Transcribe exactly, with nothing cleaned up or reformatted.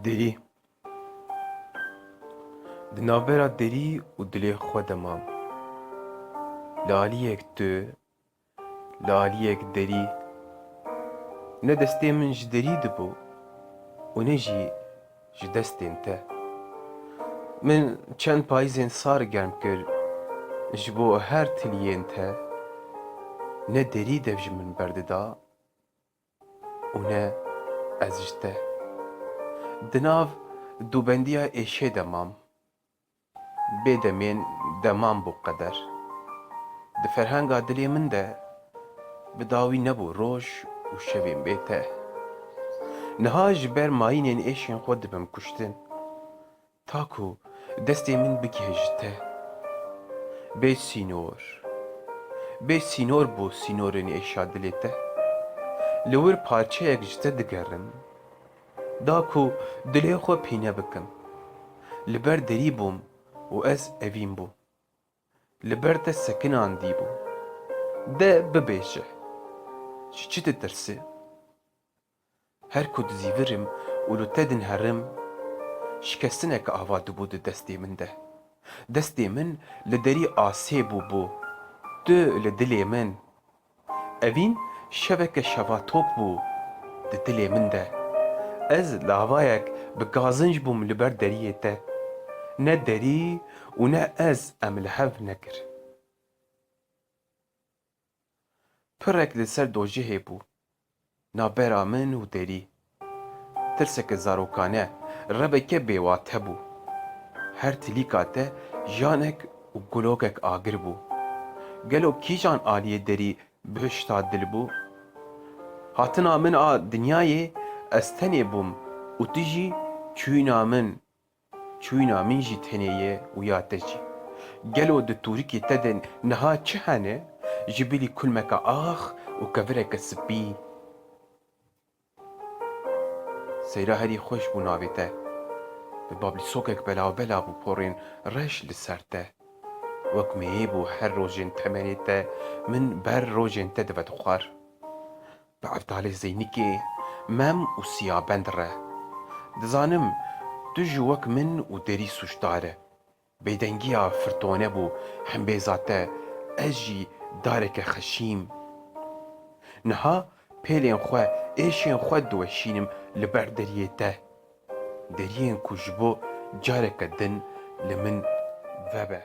Derî. Di navbera derî û dilê xwe de mam. Li aliyek tu, li aliyek derî. Ne destê min ji derî dibû û ne jî ji destên te. Min çend payîzên sar germ kir ji bo her tiliyên te. Ne derî dev ji min berdida û ne ez ji te. Di nav dûbendiya êşê de mam. Bê demên deman bû qeder. Di ferhenga dilê min de bi dawî nebû roj û şevên bê te. Niha ji ber mayînên êşên xwe dibim kuştin. Ta ku destê min bigihe ji te. Bê sînor. Bê sînor bû sînorên êşa dilê te. Li wir parçeyek ji te digerim. Da ku dilê xwe pîne bikim. Li ber derî bûm û ez evîn bûm. Li ber te sekinandî bûm. De bibêje, ji çi ditirsî? Her ku dizîvirim û li te dinherim, şikestineke ava dibû di destê min de. Destê min li derî asê bû bû. Tu li dilê min. Evîn şeveke şevatop bû di dilê min de. Ez lavayek bi gazinc bûm li ber deriyê te. Ne derî û ne ez em li hev nekir. Pirek li ser dojihê bû. Navbera min û derî. Tirseke zarokane, rebeke bêwate bû. Her tilîka te janek û gulokek agir bû. Gelo kîjan aliyê derî bihişta dil bû? Hatina min a dinyayê ez tenê bûm û tu jî çûyîna min. Çûyîna min jî tenê ye û ya te jî. Gelo di tûrikê te de niha çi hene? Ji bilî kulmeke ax û kevireke spî. Seyra herî xweş bû navê te. Bi bablîsokek belav belav û porên reş li ser te. Wek meyê bû her rojên temenê te, min ber rojên te divet xwar. Bi Evdalê Zeynikê, Mem û Siyabend re. Dizanim, tu jî wek min û derî sûcdar e. Bêdengiya firtone bû hembêza te, ez jî dareke xeşîm. Niha pêlên xwe, êşên xwe diweşînim li ber deriyê te. Deriyên ku ji bo careke din li min vebe.